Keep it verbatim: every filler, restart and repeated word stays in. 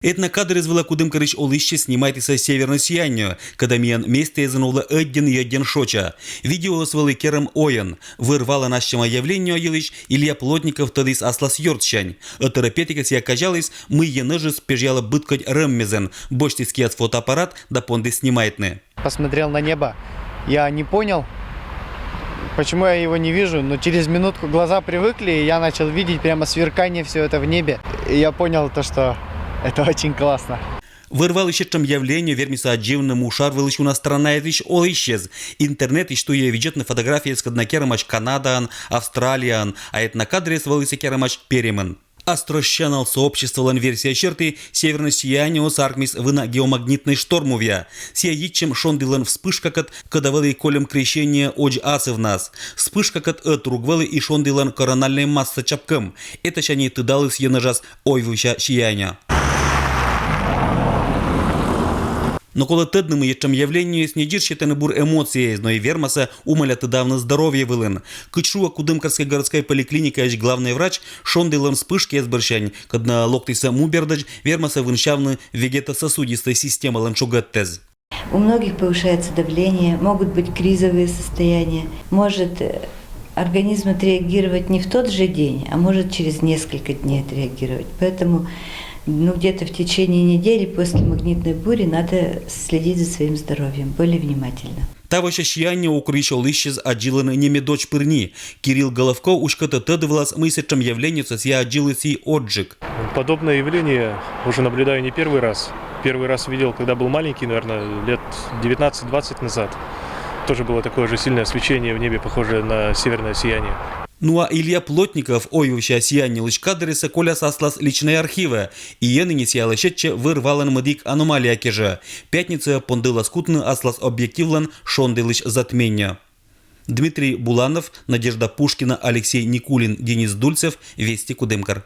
Этнокадрез вылӧ кудымкарысь олысьсьыс снимайтісӧ севернӧй сияние, кӧда миян местаэзын овлӧ ӧдйӧн-ӧдйӧн шоча. Видеоыс вӧлі керӧм ойӧн. Вӧр-валӧн ассьыма явление йылысь Илья Плотников тӧдіс аслас ёртсянь. Ӧтарӧ петігӧ сійӧ казяліс, мый енэжыс пежъялӧ быдкодь рӧммезйын, босьтіс кияс фотоаппарат да пондіс снимайтны. Посмотрел на небо. Я не понял, почему я его не вижу, но через минутку глаза привыкли, и я начал видеть прямо сверкание все это в небе. И я понял то, что это очень классно. Вӧр-валысь этшӧм явление вермисӧ аддзывны му шар вылысь уна странаэзысь олысьсьыс. Интернетысь туйӧ видзӧдны фотографияяскӧд на керӧмаӧсь Канадаын, Австралияын, а этнокадръяс вӧлісӧ керӧмаӧсь Перемын. Астросчанал сообществолӧн версия серти, севернӧй сияниеыс артмис вына геомагнитнӧй шторм увъя. Сійӧ йитчӧм шонділӧн вспышкакӧд, кӧда вӧлі кольӧм крещение одз асывнас. Вспышкакӧд ӧтрук вӧлі и шонділӧн корональнӧй масса чапкӧм. Этасянь и тыдаліс енэжас ойвывса сияние. Но колӧ тӧдны, мый этшӧм явлениеыс не дзирсьӧ тэныд бур эмоцияэз, но и вермасӧ умаля тыдавны здоровье вылын. Кыдз шуӧ Кудымкарскӧй городскӧй поликлиникаысь главнӧй врач, шонділӧн вспышкаыс бӧрсянь, кодъяс локтісӧ му бердӧдз, вермасӧ вынсявны вегетососудистӧй системалӧн шогӧдтӧз. У многих повышается давление, могут быть кризовые состояния, может э, организм отреагировать не в тот же день, а может через несколько дней отреагировать. Поэтому ну, где-то в течение недели после магнитной бури надо следить за своим здоровьем более внимательно. Тавося сияние округысь олысьсьыс аддзылӧны не медодз пыр ни. Кирилл Головко уськӧдӧ тӧд вылас, мый сэтшӧм явлениесӧ сійӧ аддзыліс и одзджык. Подобное явление уже наблюдаю не первый раз. Первый раз видел, когда был маленький, наверное, лет девятнадцать-двадцать назад. Тоже было такое же сильное свечение в небе, похожее на северное сияние. Ну а Илья Плотников ойвывса сияниелысь кадръяссӧ коляс аслас личнӧй архивӧ. И ӧні сійӧ лӧсьӧдчӧ вӧр-валӧн мӧдік аномалия кежӧ. Пятницаӧ пондылас кутны аслас объективлӧн шонділысь затмение. Дмитрий Буланов, Надежда Пушкина, Алексей Никулин, Денис Дульцев, Вести, Кудымкар.